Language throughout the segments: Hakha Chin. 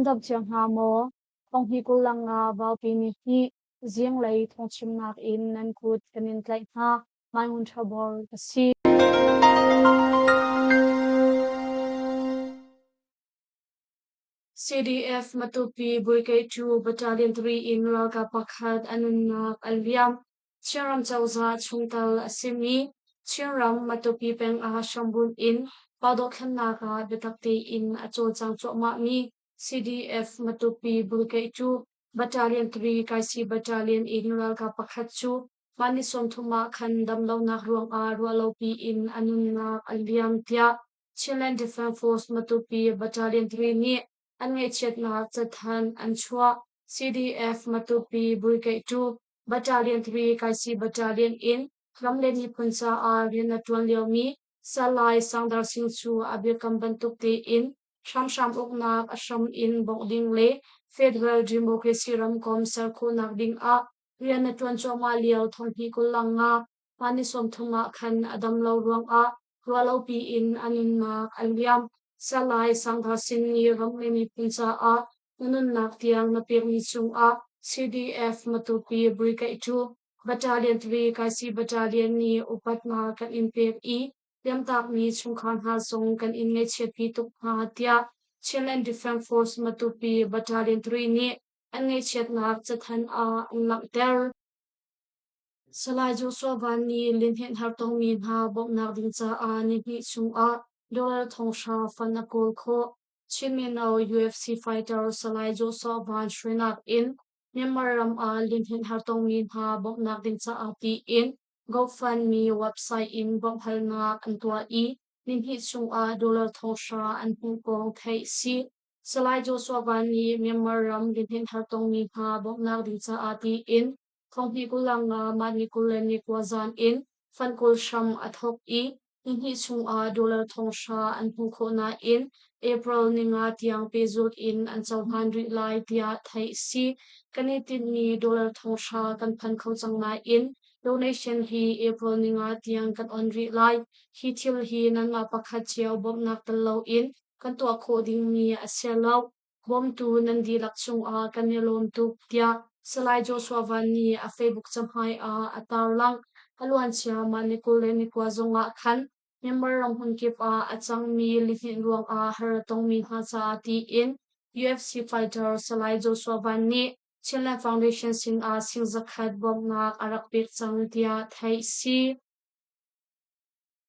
dam cio hnga maw? Thonghni 25 Vaupi ni hnih zinglei phungchimnak in nan kut kan in tlaih hna. Mai Ngun Ṭha Bor ka si. CDF Matupi Brigade 2 Battalion 3 in ralkap pakhat a nunnak a liam. Chinram cozah chungtel a simi Chinram Matupi peng ah hrambunh in pa dothlennak ah biatak tein a cawlcang cuahmahmi CDF Matupi Brigade 2 Battalion 3 Kaisi Battalion in ralkap pakhat cu mah ni 30 ah khan damlonak ruangah ruahlopi in a nunnak a liam tiah Chinland Defense Force Matupi Battalion 3 nih an ngaihchiatnak cathanh an chuah. CDF Matupi Brigade 2 Battalion 3 Kaisi Battalion in ram le miphun caah rian a ṭuan liomi Salai Sangdar Singh cu a biakam bantuk tein hramhram uknak a hram in bawmh ding le Federal Democracy ramkomh ser khawhnak ding ah rian a ṭuan cuahmah lio thonghnih 25 mah ni 30 ah khan a dam lo ruangah ruahlopi in a nunnak a liam. Salai Sangdar Singh nih ram le miphun caah na nunnak tiang na pekmi cungah CDF Matupi Brigade 2 Battalion 3 Kaisi Battalion nih upatnak kan in pek i liamtakmi chungkhar hna zong kan in ngaihchiatpi tuk hna tiah Chinland Defense Force Matupi Battalion 3 nih an ngaihchiatnak cathanh ah an langhter. Salai Joshua Van nih lihninh hartongmi hna bawmhnak ding caah nihnih chungah dollar 5,000 fund a kawl khawh. Chin mino UFC fighter Salai Joshua Van hruainak in Myanmar ram ah lihninh hartongmi hna bawmhnak ding caah tiin GoFundMe website in bawmhhalnak an tuah i nihnih chungah dollar 5,000 an hmuh kong theih a si. Salai Joshua Van nih Myanmar ram lihninh hartongmi hna bawmhnak ding caah tiin Thonghnih 25 mah ni 29 zan in fund kawl hram a thawk i nihnih chungah dollar 5,000 an hmuh khawh nain April ninga tiang pehzulh in an cohlan rih lai tiah theih a si. Kan i tinhmi dollar 5,000 kan phan kho cang nain donation hi April ninga tiang kan on rih lai. Hi thil hi nanmah pakhat cio bawmhnak tel loin kan tuah khawh dingmi a si lo. Bawmtu nan dihlak cungah kan i lawm tuk, tiah Salai Joshua Van nih a Facebook cahmai ah a tarlangh. A luancia mah ni 29 zongah khan Myanmar ram hmunkip ah a cangmi lihninh ruangah har a tongmi hna caah tiin UFC fighter Salai Joshua Van nih Chinland Foundation sinah sing zakhat bawmhnak a rak pek cang tiah theih a si.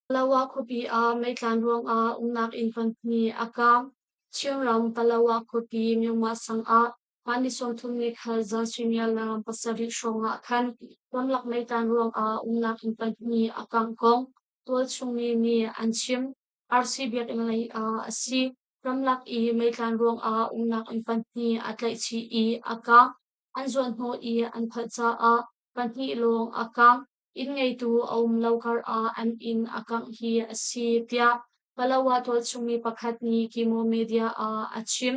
Palawa khuapi ah meitlan ruangah umnak inn pahnih a kaang. Chinram Palawa khuapi Myongmah sang ah mah ni 30 ni khat zan suimilam 7 hrawng ah khan ramlak meitlan ruangah umnak inn pahnih a kangh kong tualchung mi nih an chim. RC biakinn lei ah a si. Ramlak i meitlan ruangah umnak inn pahnih a tlaihchih i a kaang. An zuanhnawh i an phalh caah pahnih lawng a kaang. Inn ngeitu a um lo karah an inn a kangh hi a si, tiah Palawa tualchungmi pakhat nih Kimo Media ah a chim.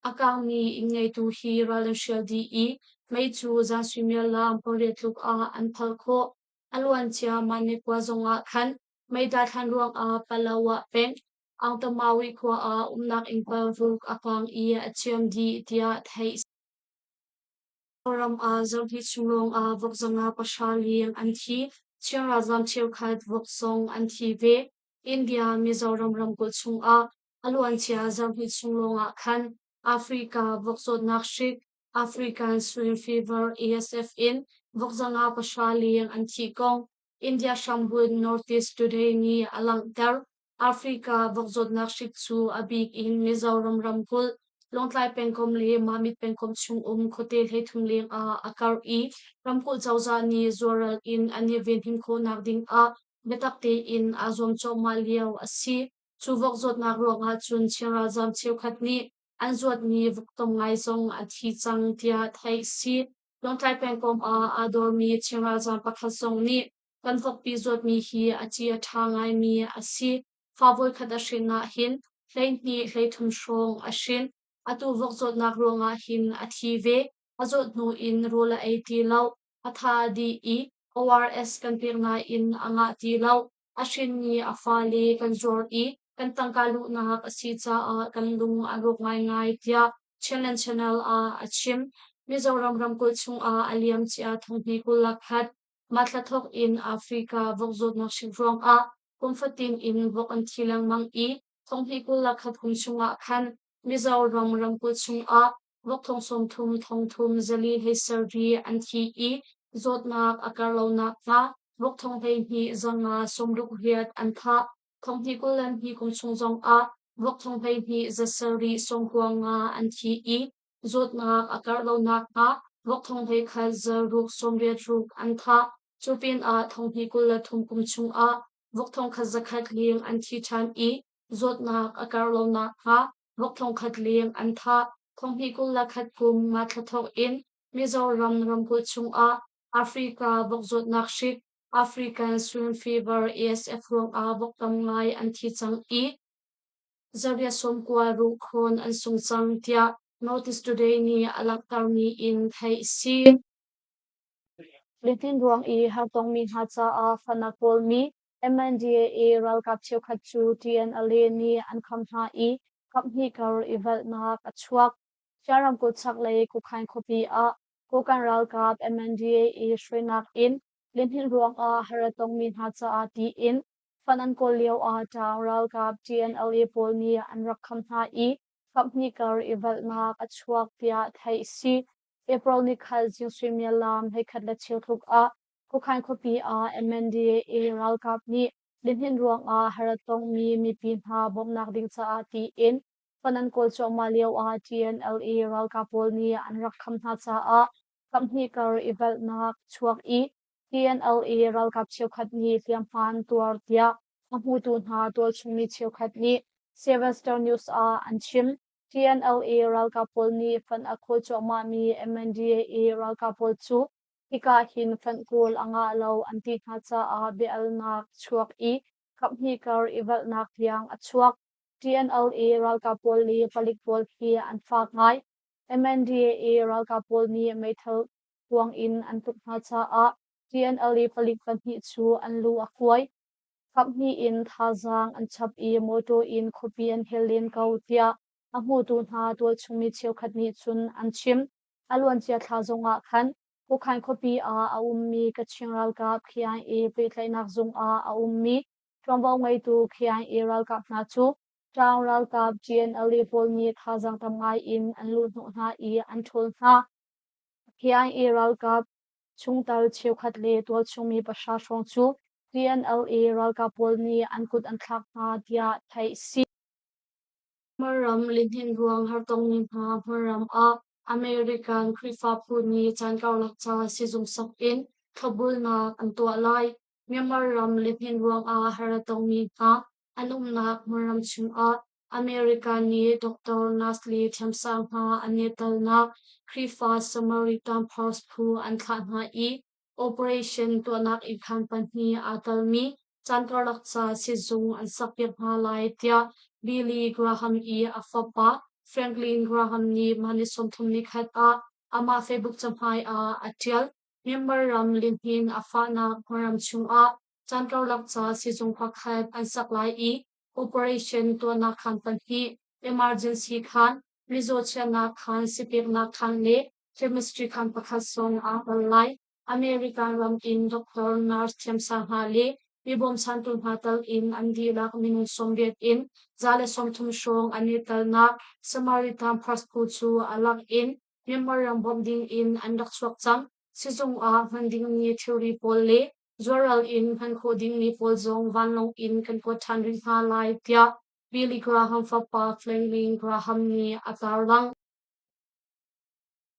A kangmi inn ngeitu hi ral an hrial dih i mei cu zan suimilam 8 tluk ah an phalh khawh. A luancia mah nikua zongah khan mei daithlan ruangah Palawa peng Aungtamawi khua ah umnak inn paruk a kang i a ciam dih, tiah theih a si. Kawlram ah zarhhnih chung lawngah vok 500 leng an thi. Chin ralzaam cheukhat vok zong an thi ve. India Mizoram ramkulh chungah a luancia zarhhnih chung lawngah khan Africa vok zawtnak hrik African Swine Fever ASF in vok 500 leng an thih kong India hrambunh Northeast Today nih a langhter. Africa vok zawtnak hrik cu a bik in Mizoram ramkulh, Lawngtlai pengkomh le Mamit pengkomh chungum khuate 33 leng ah a karh i ramkulh cozah nih zuaral in an i venhim khawhnak ding ah biatak tein aa zuam cuahmah lio a si. Cu vok zawtnak ruangah cun Chin ralzaam cheukhat nih an zuatmi vok tam ngai zong a thi cang tiah theih a si. Lawngtlai pengkomh ah aa dawrmi Chin ralzaam pakhat zong nih Kan vokpi zuatmi hi a ci a ṭha ngaimi a si. Fa voikhat a hrin ahhin 12 13 hrawng a hrin. Atu vok zawtnak ruangah hin a thi ve. A zawt hnu in rawl a ei ti lo. A tha a dih i ORS kan pek nain a ngah ti lo. A hrinmi a fale kan zuar i kan tangka luhnak a si caah kan lung a rawk ngaingai tiah. Chinland Channel ah a chim. Mizoram ramkulh chungah a liamcia thonghnih 21 mah thla thawk in Africa vok zawtnak hrik ruangah kum fatin in vok an thi lengmang i thonghnih 21 kum chungah khan Mizoram ramkulh chungah vok thong 30 thong thum zali hlei sarih an thi i zawtnak a karh lo nakhnga vok thong 12 zanga 68 an thah. Thonghnih 22 kum chung zongah vok thong 12 za sarih 95 an thi i zawtnak a karh lo nakhnga vok thong 21 za ruk 86 an thah. Cu pinah thonghnih 23 kum chungah vok thong khat zakhat leng an thi ṭhan i zawtnak a karh lo nakhnga vok thong khat leng an thah. Thonghnih 21 kum nga thla thawk in Mizoram ramkulh chungah Africa vok zawtnak hrik African Swine Fever ASF ruangah vok tam ngai an thi cang i zariat 90 ruhkhawn an sung cang tiah Notice Today nih a langhtermi in theih a si. Lihnin ruang i hartongmi hna caah fahnak kawlmi MNDAA ralkap cheukhat cu TNLA nih an kham hna i kaphnih kar i velhnak a chuak. Chin ramkulh chaklei Kukhain khuapi ah Kokang ralkap MNDAA hruainak in lihninh ruangah har a tongmi hna caah tiin fund an kawl lio ah ṭaang ralkap TNLA pawl nih an rak kham hna i kaphnih kar i velhnak a chuak tiah theih a si. April nikhat zing suimilam 11:15 tluk ah Kukhain khuapi ah MNDAA ralkap nih lihninh ruangah har a tongmi mipi hna bawmhnak ding caah tiin fund an kawl cuahmah lio ah TNLA ralkap pawl nih an rak kham hna caah kaphnih kar i velhnak chuak i TNLA ralkap cheukhat nih hliamhma an tuar tiah a hmutu hna tualchungmi cheukhat nih Seven Star News ah an chim. TNLA ralkap pawl nih fund a khawl cuahmahmi MNDAA ralkap pawl cu hika hin fund kawl a ngah lo an ti hna caah bia-alnak chuak i kaphnih kar i velhnak tiang a chuak. TNLA ralkap pawl le palik pawl hi an fak ngai. MNDAA ralkap pawl nih meithal kuang in an tuk hna caah TNLA palik pahnih cu an lu a kuai. Kaphnih in thazaang an chap i mawṭaw in khuapi an hel len ko tiah a hmutu hna tualchungmi cheukhat nih cun an chim. A luancia thla zongah khan Kukhain khuapi ah a ummi Kachin ralkap KIA pehtlaihnak zung ah a ummi ṭuanvo ngeitu KIA ralkap hna cu Ṭaang ralkap GNLA pawl nih thazaang tam ngai in an luhhnawh hna i an ṭhawl hna. KIA ralkap chungtel cheukhat le tualchungmi pahra hrawng cu TNLA ralkap pawl nih an kut an thlak hna tiah theih a si. Hmarram lihnin ruang hartongmi hna hmarram ah American Khrihfa phu nih caan karlak ca sizung sok in thlopbulnak an tuah lai. Myanmar ram lihnin ruangah har a tongmi hna an umnak hmunram chungah America nih Doctor Nurse le thiamsang hna an i telnak Khrihfa Samaritan Pulse phu an thlah hna i operation tuahnak innkhan pahnih aa telmi caan karlak ca sizung an sakpiak hna lai tiah Billy Graham i a fapa Franklin Graham nih mah ni 31 ah amah Facebook cahmai ah a ṭial. Myanmar ram lihnin a fahnak hmunram chungah caan karlak ca sizung pakhat an sak lai i operation tuahnak khaan pahnih, emergency khaan, mizaw chiahnak khaan, sipeknak khaan le chemistry khaan pakhat zong aa tel lai. American ram in doctor, nurse thiamsang hna le mi bawmchantu hna tal in an dihlak minung 80 in 130 hrawng an i telnak Samaritan Purse phu cu a lak in Myanmar ram bawmh ding in an rak chuak cang. Sizung ah hman dingmi thilri pawl le zuaral in hman khawh dingmi pawl zong vanlawng in kan kuat ṭhan rih hna lai tiah Billy Graham fapa Franklin Graham nih a tarlangh.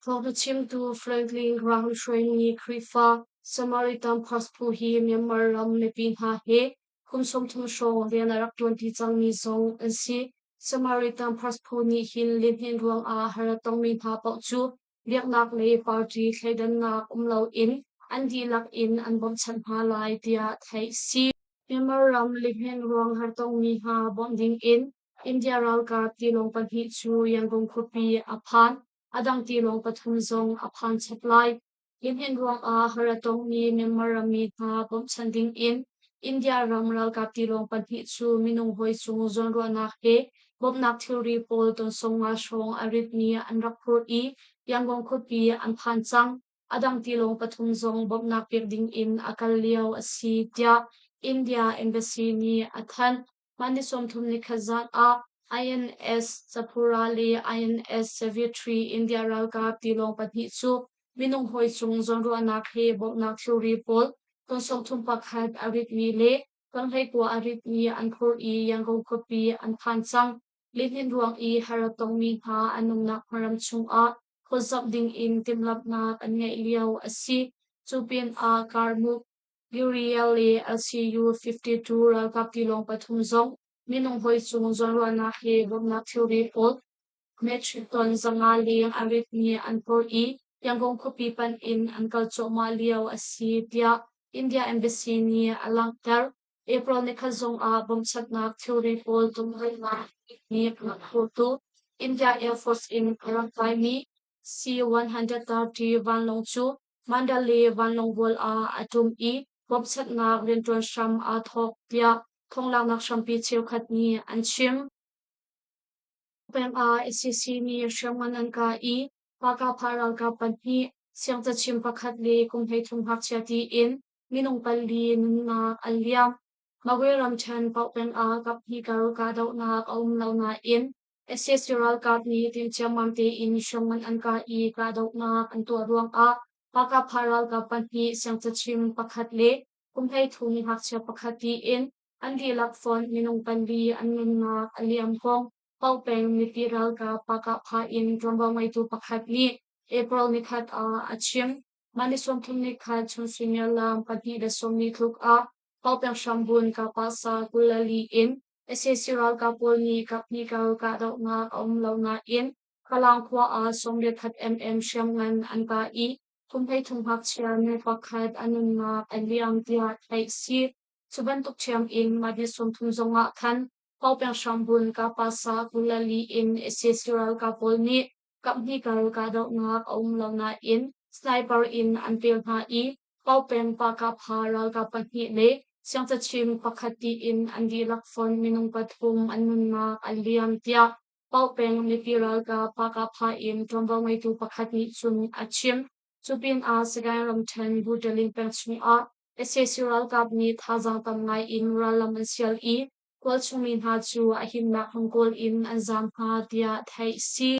Thawngṭha chimtu Franklin Graham hruaimi Khrihfa Samaritan Purse phu hi Myanmar ram mipi hna he kum 30 hrawng rian a rak ṭuanṭi cangmi zong an si. Samaritan Purse phu nih hin lihnin ruangah har a tongmi hna paoh cu biaknak le party thleidannak um loin an dihlak in an bawmhchanh hna lai tiah theih a si. Myanmar ram lihnin ruang hartongmi hna bawmh dingin India ralkap tilawng pahnih cu Yangon khuapi a phan. A dang tilawng pathum zong a phan chap lai. Lihnin ruangah har a tongmi Myanmar rammi hna bawmhchanh dingin India ram ralkap tilawng pahnih cu minung hawi cung zawnruahnak he bawmhnak thilri pawl ton 50 hrawng a ritmi an rak phurh i Yangon khuapi an phan cang. A dang tilawng pathum zong bawmhnak pek ding in a kal lio a si tiah India Embassy nih a thanh. Mah ni 31 zan ah INS Sapura le INS Savitri India ralkap tilawng pahnih cu minung hawi cung zawnruahnak he bawmhnak thilri pawl ton 31 a ritmi le ton 19 a ritmi an phurh i Yangon khuapi an phan cang. Lihnin ruang i har a tongmi hna an umnak hmaram chungah phawtzamh dingin timhlamhnak an ngeih lio a si. Cu pinah Karmuk, Uriel le LCU 52 ralkap tilawng pathum zong minung hawi cung zawnruahnak he bawmhnak thilri pawl metric ton 500 leng a ritmi an phorh i Yangon khuapi panh in an kal cuahmah lio a si tiah India Embassy nih a langhter. April nikhat zongah bawmchanhnak thilri pawl tumhainak nih a rak phurtu India Air Force in a rak kaimi C-130 vanlawng cu Mandalay vanlawng bual ah a ṭum i bawmchanhnak rianṭuan hram aa thawk tiah thawnglaknak hrampi cheukhat nih an chim. Peng ah SEC nih hriamngan an kah i Pakapha ralkap pahnih, siangcachim pakhat le kum 13 ngakchia tiin minung pali nunnak an liam. Magwe ramṭhen Paukpeng ah kaphnih kar kahdohnak a um lo nain SAC ralkap nih timhciammam tein hriamngan an kah i kahdohnak an tuah ruangah Pakapha ralkap pahnih, siangcachim pakhat le kum 13 ngakchia pakhat tiin an dihlak fonh minung pali an nunnak a liam kong Paukpeng mipi ralkap Pakapha in ṭuanvo ngeitu pakhat nih April nikhat ah a chim. Mah ni 30 nikhat chun suimilam 2:40 tluk ah Paukpeng hrambun Kapasa 24 in sac ralkap pawl nih kaphnih kal kahdohnak a um lo nain Falam khua ah 81 mm hriamngan an kah i kum 13 ngakchia nu pakhat a nunnak a liam tiah theih a si. Cu bantuk ṭhiam in mah ni 30 zongah khan Paukpeng hrambun Kapasa 24 in sac ralkap pawl nih kaphnih kal kahdohnak a um lo nain sniper in an pel hna i Paukpeng Pakapha ralkap pahnih le siangcachim pakhat tiin an dihlak fonh minung pathum an nunnak an liam tiah Paukpeng mipi ralkap Pakapha in ṭuanvo ngeitu pakhat nih cun a chim. Cu pinah Sagaing ramṭhen Buṭalin peng chungah sac ralkap nih thazaang tam ngai in rallam an sial i tualchung mi hna cu a himnak hmun kawl in an zaam hna tiah theih a si.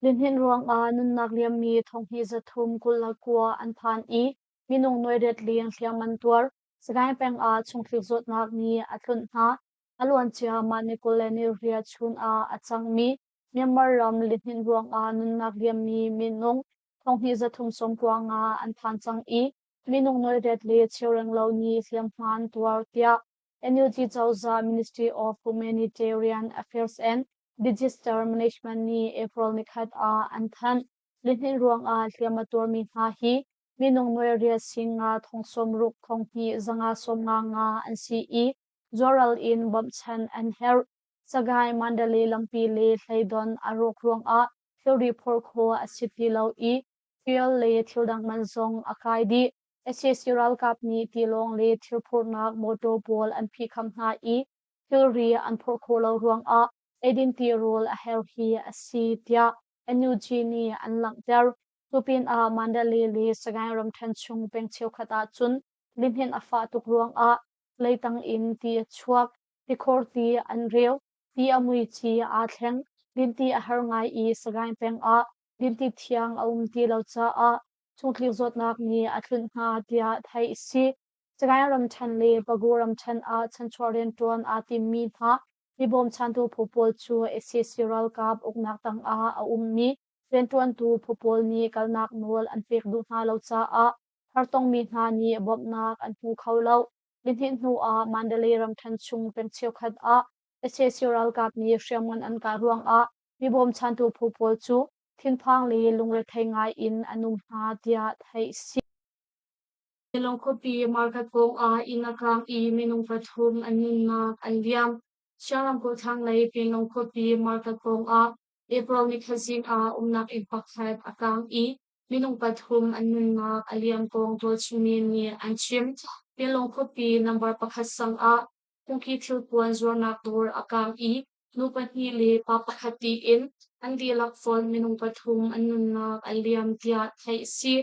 Lihnin ruangah nunnak liammi 2329 an phan i minung 800 leng hliam an tuar. Sagaing peng ah chungtlik zawtnak nih a tlunh hna. A luancia mah ni 28 chun ah a cangmi Myanmar ram lihnin ruangah nunnak liammi minung 2395 an phan cang i minung 800 le cheu renglo nih hliamhma an tuar tiah NUG cozah Ministry of Humanitarian Affairs and Disaster Management nih April nikhat ah an thanh. Lihnin ruangah hliam a tuarmi hna hi minung 800 singa 60,000 2,595 an si i zuaral in bawmhchanh an herh. Sagaing Mandalay lampi le hleidon a rawk ruangah thilri phorh khawh a si ti lo i fuel le thildang man zong a kai dih. Sac ralkap nih tilawng le thilphurhnak mawṭaw pawl an phihkham hna i thilri an phorh khawh lo ruangah eidin tirawl a herh hi a si tiah NUG nih an langhter. Cu pinah Mandalay le Sagaing ramṭhen chung peng cheukhat ahcun lihnin a fah tuk ruangah leitang in ti a chuak, tikhor ti an reu, ti a muici aa thleng, dinti a har ngai i Sagaing peng ah dinti thiang a um ti lo caah chungtlik zawtnak nih a tlunh hna tiah theih a si. Sagaing ramṭhen le Bago ramṭhen ah chanchuah rianṭuan aa timmi hna mi bawmchantu phu pawl cu sac ralkap uknak tangah a ummi rianṭuantu phu pawl nih kalnak nawl an pek duh hna lo caah hartongmi hna nih bawmhnak an hmu kho lo. Nihnih hnu ah Mandalay ramṭhen chung peng cheukhat ah sac ralkap nih hriamngan an kah ruangah mi bawmchantu phu pawl cu thinphang le lungrethei ngai in an um hna tiah theih a si. Tilawng khuapi market pawng ah inn a kaang i minung pathum an nunnak an liam. Siang ramkulh thlanglei Pinlong khuapi market pawng ah April nikhat zing ah umnak inn pakhat a kaang i minung pathum an nunnak a liam kong tualchungmi nih an chim. Pinlong khuapi number pakhat sang ah phungki thilpuan zuarnak dawr a kaang i. nu pahnih le pa pakhat tiin an dihlak fonh minung pathum an nunnak a liam tiah theih a si.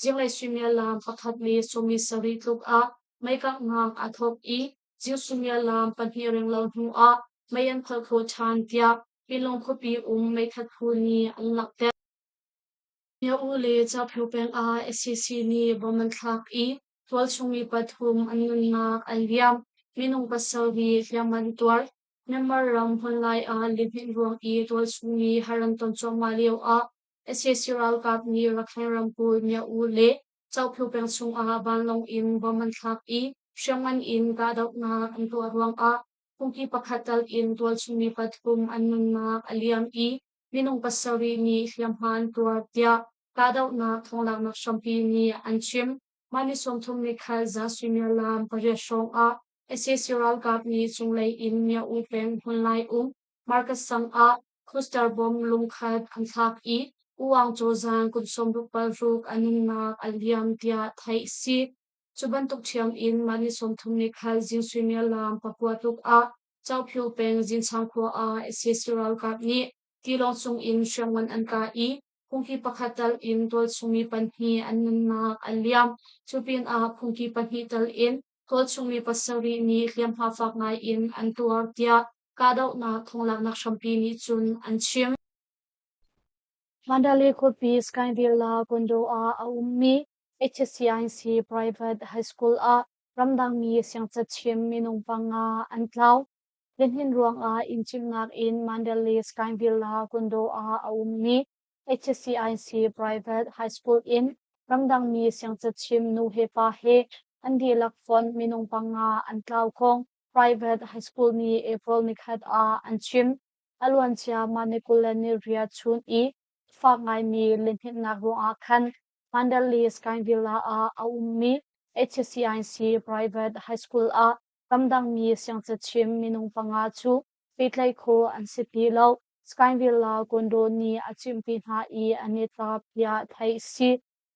Zinglei suimilam pakhat le 17 tluk ah meikanghnak aa thawk i zing suimilam pahnih renglo hnu ah mei an kholh khawh ṭhan tiah Pinlong khuapi um meithat phu nih an langhter. Myo-U le Caphio peng ah sac nih bom an thlak i tualchung mi pathum an nunnak an liam. Minung pasarih hliam an tuar. Myanmar ram hmunlai ah lihninh ruang i tualchung mi har an ton cuahmah lio ah sac ralkap nih Rakhine ramkulh Myo-U le Caphio peng chungah vanlawng in bom an thlak i hriamngan in kahdohnak an tuah ruangah phungki pakhat tal in tualchung mi pathum an nunnak a liam i minung pasarih nih hliamhma an tuar tiah kahdohnak thawnglaknak hrampi nih an chim. Mah ni 30 nikhat za suimilam pariat hrawng ah sac ralkap nih cunglei in Myo-U peng hmunlai um Market sang ah cluster bomb lungkhat an thlak i U Aung Caw Zang kum 66 a nunnak a liam tiah theih a si. Cu bantuk ṭhiam in mah ni 30 nikhat zing suimilam pakua tluk ah Cauphiu peng Zinchang khua ah sac ralkap nih tilawng cung in hriamngan an kah i phungki pakhat tal in tualchungmi pahnih an nunnak a liam. Cu pinah phungki pahnih tal in tualchungmi pasarih nih hliamhma fak ngai in an tuar tiah kahdohnak thonglaknak hrampi nih cun an chim. Mandalay khuapi Sky Villa condo ah a ummi HCIC Private High School ah ramdangmi siangcachim minung panga an tlau. Lihnin ruangah inn cimhnak in Mandalay Sky Villa condo ah a ummi HCIC Private High School in ramdangmi siangcachim nu he pa he an dihlak fonh minung panga an tlau kong Private High School nih April nikhat ah an chim. A luancia mah ni 28 chun i fak ngaimi lihninhnak ruangah khan Mandalay Sky Villa ah a ummi HCIC Private High School ah ramdangmi siangcachim minung panga cu pehtlaih khawh an si ti lo. Sky Villa condo nih a chimhpi hna i an i tlap tiah theih a si.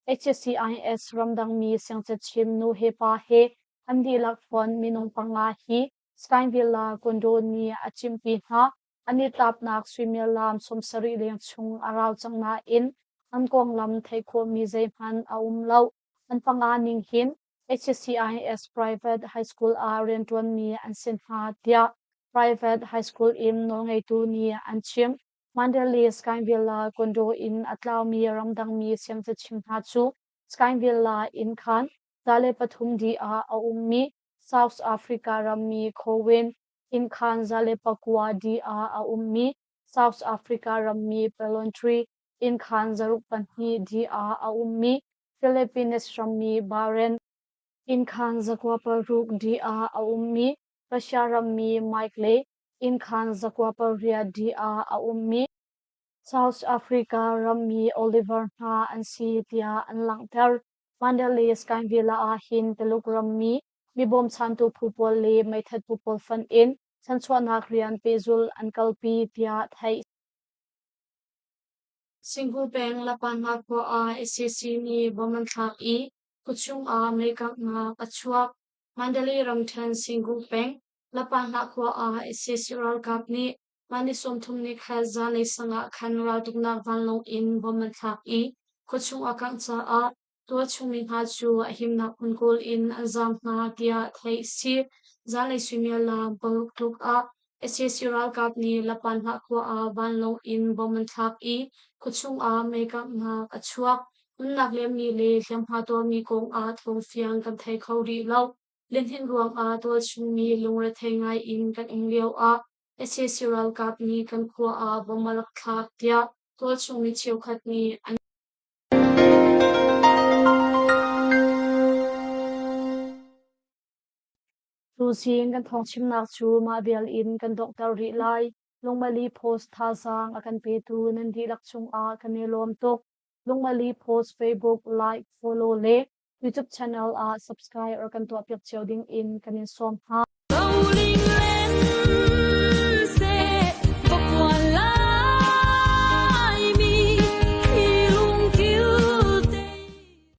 HCIS ramdangmi siangcachim nu he pa he an dihlak fonh minung panga hi Sky Villa condo nih a chimhpi hna. An i tlapnak suimilam 70 leng chung a rau cang nain an konglam theih khawhmi zeihmanh a um lo. An panga ning hin HCIS Private High School ah rianṭuanmi an si hna tiah Private High School in nawlngeitu nih an chim. Mandalay Sky Villa condo in a tlaumi ramdangmi siangcachim hna cu Sky Villa inn khan 103 dih ah a ummi South Africa rammi Cowen innkhaan 109 dih ah a ummi South Africa rammi Pelontree innkhaan 202 dih ah a ummi Philippines rammi Bahrain innkhaan 96 dih ah a ummi Russia rammi Mike le innkhaan 98 dih ah a ummi South Africa rammi Oliver hna an si tiah an langhter. Mandalay Sky Villa ah hin Tuluk rammi mi bawmchantu phu pawl le meithat phu pawl fonh in chanchuahnak rian pehzulh an kalpi tiah theih. Singhu peng Lapana khua ah sac nih bom an thlak i khuachung ah meikanghnak a chuak. Mandalay ramṭhen Singhu peng Lapana khua ah sac ralkap nih mah ni 30 ni khat zanlei sang ah khan raltuknak vanlawng in bom an thlak i khuachung a kangh caah Tualchung mi hna cu a himnak hmun kawl in an zaam hna tiah theih a si. Zanlei suimilam paruk tluk ah sac ralkap nih Lapanhlah khua ah vanlawng in bom an thlak i khuachung ah meikanghnak a chuak. Nunnak liammi le hliamhma tuarmi kong ah thawngfiang kan thei kho rih lo. Lihnin ruangah tualchung mi lungrethei ngai in kan um lio ah sac ralkap nih kan khua ah bom a rak thlak tiah tualchung mi cheukhat nih an Tuzing kan thawngchimnak cu mah vial in kan donghter rih lai. Lungmali Post thazaang a kan petu nan dihlak cungah kan i lawm tuk. Lungmali Post Facebook like, follow le YouTube channel ah subscribe or kan tuahpiak cio ding in kan in sawm hna.